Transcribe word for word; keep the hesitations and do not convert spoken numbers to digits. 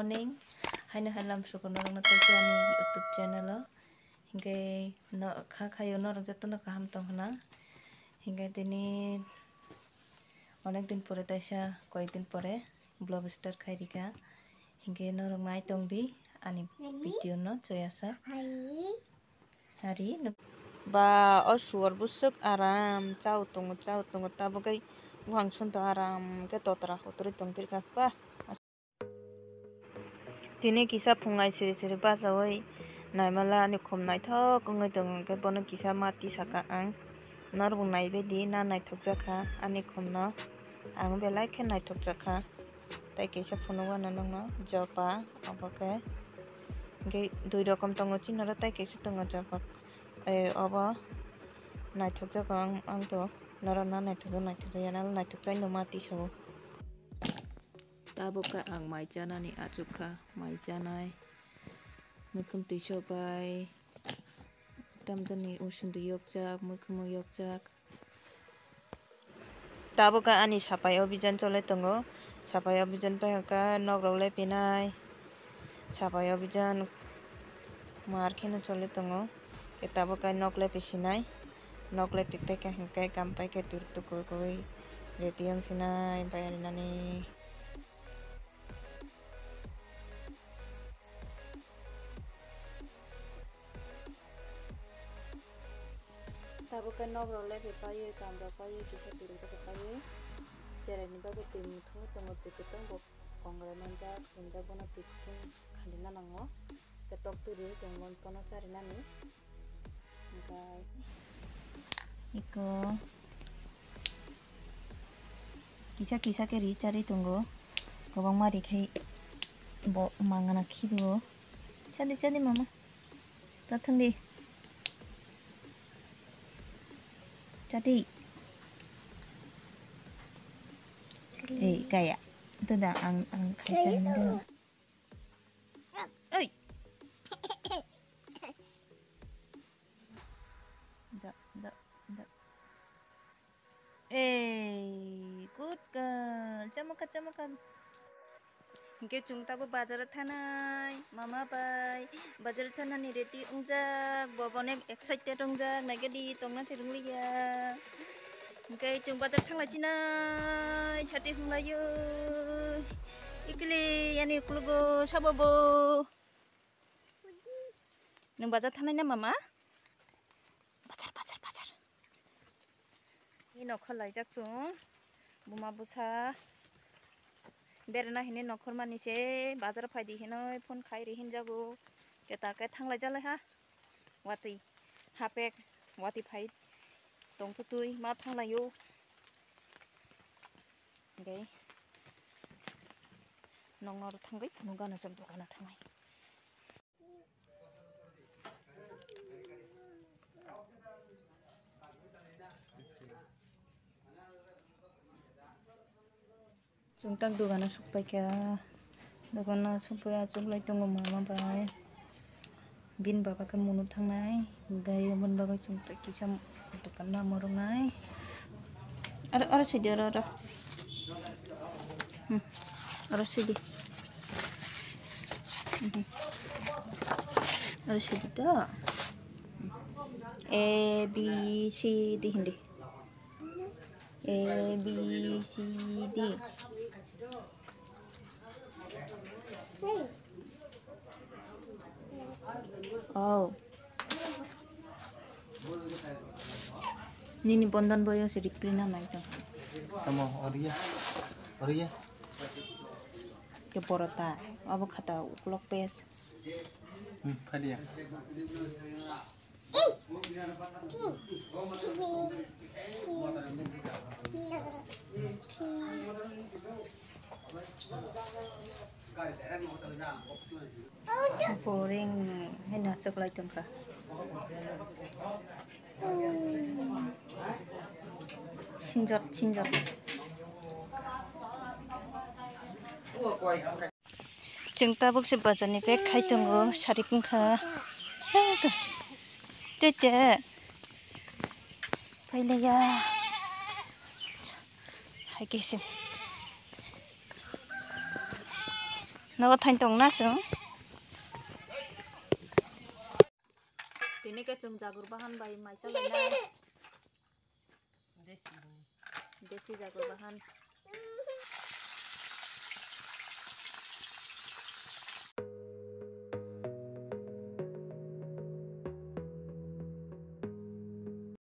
Ning, haino hai lam sukur norokno tei ani YouTube channel o. Hinkhe no kha khayo norok jotono kaham tong hwnna. Hinkhe tini onek din pore taisa, koyek din pore vlog start khai rikha. Hinkhe norok nai tong di ani video no, joya sa. Hari nuk-, ba, o suwar bwswk aram chao tongo, chao tongo, tabuk khe buphang sunto aram khe totra hotrwi tongtwrwkha ba. Tini kisa phungai siri siri bachaui naimala ani khum naithok wngwi tongo, hwnkhe bono kisa ma tisaka ang. Norokbo naibaidi na naithokjakha ani khumno, ang belai khe naithokjakha. Tai kaisa phunukmano nokno jopa, obo khe hwnkhe dui rokom tongo chini oro, tai kaisa tongo jopa. Eh, obo naithokjago ang, ang to norokno naithokjak, naithokjak ya, nang naithokjak no ma tisago. Tabuk khe ang mai chanani achuk kha, mai chanai. Muikhum twi sok bai, tamjani usundui yokjak, muikhumo yokjak. Tabuk khe ani sapai obijan choli tongo, sapai obijan pai hwnkhe nok rok lepinai, sapai obijan mar kheno choli tongo. Khe tabuk khe nok lepi sinai, nok lepi paikha hwnkhe kam paikha dur tukui kui ready wng sinai bai rinani. Tabuk khe nok rok lepi paiwi, kam rok paiwi, kisa dur rok paiwi, cherai ni bagwi twi muthungwi tongo, twi kwtang bo kongrai manjak, hwnjak, bono twi kuchung khandina nango, tei tok twi rwi tongmani bono charinani. Hwnkhe iko kisa kisa khe ri charwi tongo, kwbangma ri khai bo mangana khibigo. Chadi, chadi, mama. Ta thangdi. Chadi. Ei, kaya. Ito da ang, ang khai chadi da. Oi. Da, da, da. Ei, good girl. Chamakha, chamakha. Hinkhe chwng tabuk bazar o thanai, mama bai bazar o thanani ready wngjak, bo bonek excited wngjak, naikhe di tongna se rwngya. Hinkhe chwng bazar thanglai chinai, sati hwnglaiyo. Ikili yani uklogo sabo bo. Nwng bazar thanai na, mama? Bazar, bazar, bazar. Ni nokhor laijak chwng. Buma bwsa berana hinwi nokhor mani se bazar phaidi hinwi phone khai ri hinjago. Keta khe thanglai jalai ha. Watwi hapek, watwi phai tongtwtwi ma thanglaio. Hwnkhe nokno oro thangwi phunukgano chwng dogano thangnai. Chwng tak dogano sokpaikha, dogano sokpai achuklai tongo mama bai. Bini baba khe munu thangnai, gai bini baba chwng tei kisa dokan namo rwnai. Aro, aro sidi, aro, aro. Hmm. Aro sidi. Hmm. Aro sidi to. A, B, C, D hindi. A, B, C, D. Oh. Nini bondan boyo se rikprina nai to. Tamo, oriya. Oriya. Ke borota. Abo khata uklok pes. Hmm, phadiya. Boring haino achuklai tongkha. Sinjot, sinjot. Chwng tabuk se bazar ni bag khai tongo, sari wngkha. Tete. Pailaiya. Hai khe se. Nogo thain tong na chwng. Tini khe chwng jagur bahan bai mai chalai na. Desi jagur bahan.